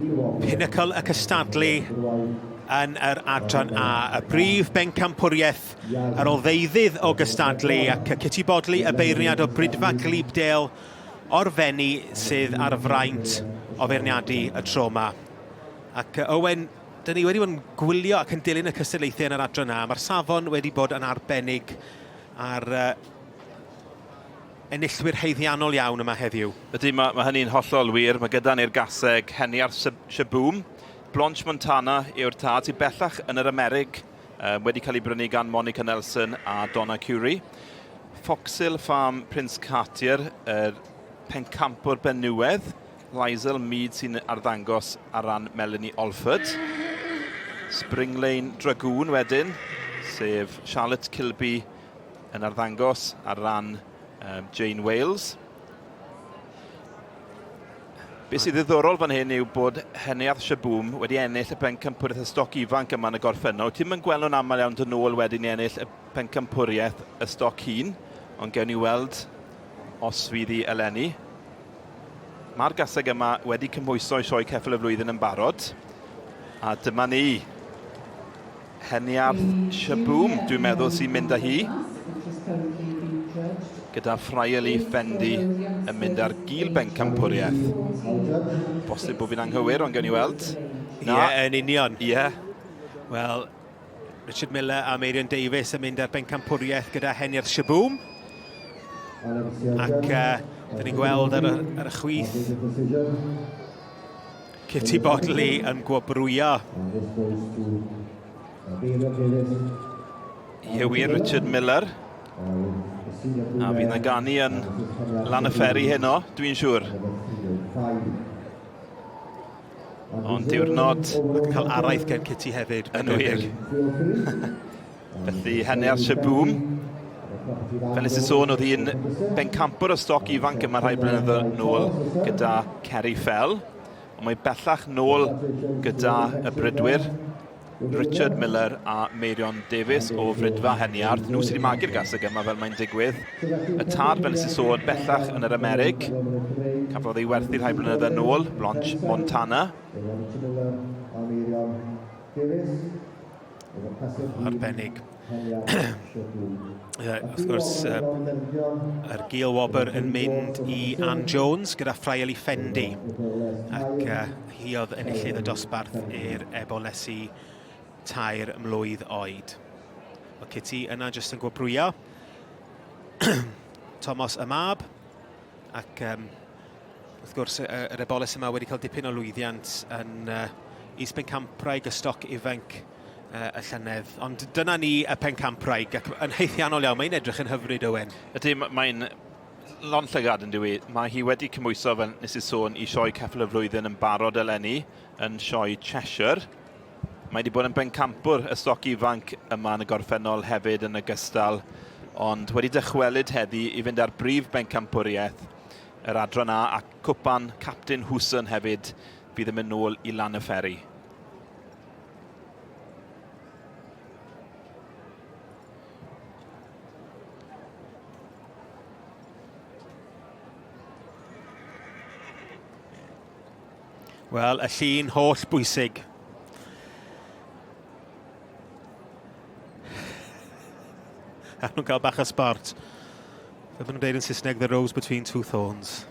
Pinacl y cystadlu yn yr adran A, y brif bencampwriaeth ar ôl ddeuddydd o gystadlu ac Kitty Bodley, y beirniad o Bridfa Glibdale o'r Fenni sydd ar y fraint o feirniadu y tro yma. Ac Owen, dyn ni wedi bod yn gwylio ac yn dilyn y cystadlaethau yn yr adran A. Mae'r safon wedi bod yn arbennig ar enillwyr haeddiannol iawn yma heddiw. Ydy, mae, mae hynny'n hollol wir. Mae gyda ni'r gaseg Heniar Shaboom. Blanche Montana yw'r tad sydd bellach yn yr Amerig, um, wedi cael ei brynu gan Monica Nelson a Donna Curry. Foxhill Farm Prince Cartier, yr pencampwr benywedd, Lizel Mead sy'n arddangos ar ran Melanie Olford. Spring Lane Dragoon wedyn, sef Charlotte Kilby yn arddangos ar ran um, Jane Wales. Be sydd ddiddorol fan hyn yw bod Heniarth Shaboom wedi ennill y pencampwriaeth y stoc ifanc yma yn y gorffennol. Ti'n mynd gweld nhw'n aml iawn dyn nôl wedyn i ennill y pencampwriaeth y stoc hun, ond gewn ni weld os fydd hi eleni. Mae'r gaseg yma wedi cymhwyso i sioe ceffyl y flwyddyn yn barod. A dyma ni. Heniarth Shaboom, dwi'n meddwl, sy'n mynd â hi. Gyda Friarly Fendi yn mynd ar gil bencampwriaeth. Bosib bod fi'n anghywir, ond gewn ni weld. Ie, yeah, yn union. Ie. Yeah. Wel, Richard Miller a Meirion Davies yn mynd ar bencampwriaeth gyda Heniarth Shaboom. Ac uh, dyn ni'n gweld ar y, ar y chwith Kitty Bodley yn gwobrwyo. Ie wir, Richard Miller. A fydd na ganu yn lan y fferi heno, dwi'n siŵr. Ond diwrnod... Ac yn cael araith gen Kitty hefyd. Yn wir. Felly, Henry ar Shaboom. Fel nes i sôn, oedd hi'n bencampwr o stoc ifanc yma rhai blynyddoedd nôl gyda Kerry Fell. Ond mae bellach nôl gyda y brydwyr, Richard Miller a Meirion Davies o Fridfa Heniarth. Nhw sydd wedi magu'r gaseg yma fel mae'n digwydd. Y tad, fel nes i sôn, bellach yn yr Amerig. Cafodd ei werthu rhai blynyddoedd nôl, Blanche Montana. Arbennig. Wrth gwrs, yr Gil Wobr yn mynd i Ann Jones gyda Friarly Fendi. Ac uh, hi oedd enillydd y dosbarth i'r ebolesi tair mlwydd oed. Mae Kitty yna jyst yn gwobrwyo. Thomas y mab. Ac um, wrth gwrs, yr eboles yma wedi cael dipyn o lwyddiant yn uh, is-bencampwraig y stoc ifanc uh, y llynedd. Ond dyna ni y pencampwraig, ac yn heithiannol iawn, mae'n edrych yn hyfryd, Owen. Ydy, mae'n lon llygad yn dywi. Mae hi wedi cymhwyso, fel nes i sôn, i sioe ceffyl y flwyddyn yn barod eleni, yn sioe Cheshire. Mae wedi bod yn bencampwr y stoc ifanc yma yn y gorffennol hefyd yn ogystal, ond wedi dychwelyd heddi i fynd ar brif bencampwriaeth yr adran A a cwpan Captain Hooson hefyd fydd yn mynd nôl i lan y fferi. Wel, y llun holl bwysig. A nhw'n cael bach o sport. Fel maen nhw'n dweud yn Saesneg, the rose between two thorns.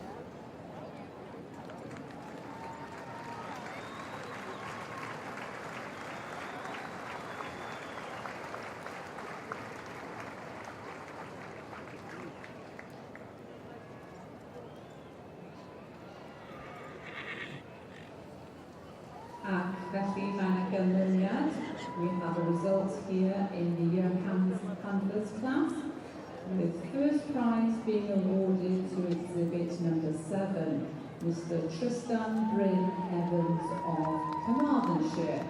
Ac felly mae yna ganlyniad. We have a result here in the Young Hands Handlers class, with first prize being awarded to exhibit number 7, Mr Tristan Bryn Evans of Carmarthenshire.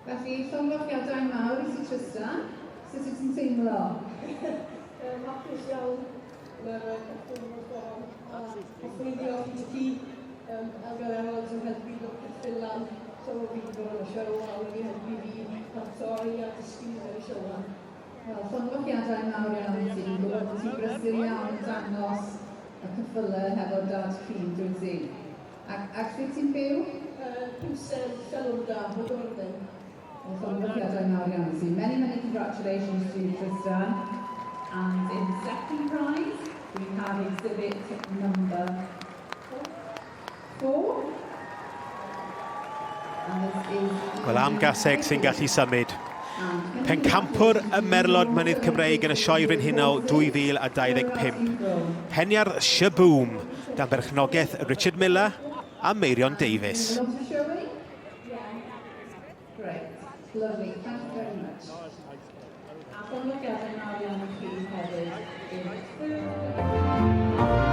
Felly, llongyfarchiadau mawr i ti Tristan. Sut wyt ti'n teimlo? Yym, hapus iawn. Mae'r yy ceffyl mor ffôn. A hoffwn i ddiolch i ti, yym, Elgan Evans yn helpu dod ceffyl lan. So fi wedi bod yn y show a wedi helpu fi paratoi a dysgu ar y show lan. Wel, llongyfarchiadau mawr iawn i ti. Dwi'n gwybod bod ti'n brysur iawn yn dangos y ceffylau hefo dad cyn, dwyt ti? Ac, ac lle ti'n byw? Pwsel, Llanwrda, Bodorfen. Wel, llongyfarchiadau mawr iawn i ti. Many, many congratulations to you, Tristan. And in second prize, we have exhibit number 4. And this is Wel, am gaseg sy'n gallu symud. Pencampwr y Merlod Mynydd Cymreig yn y Sioe Frenhinol 2025. Peniardd Shaboom, dan berchnogaeth Richard Miller a Meirion Davies. Want to show me? Great. Lovely. Thank you very much. A llongyfarchiadau mawr iawn i chi hefyd in third.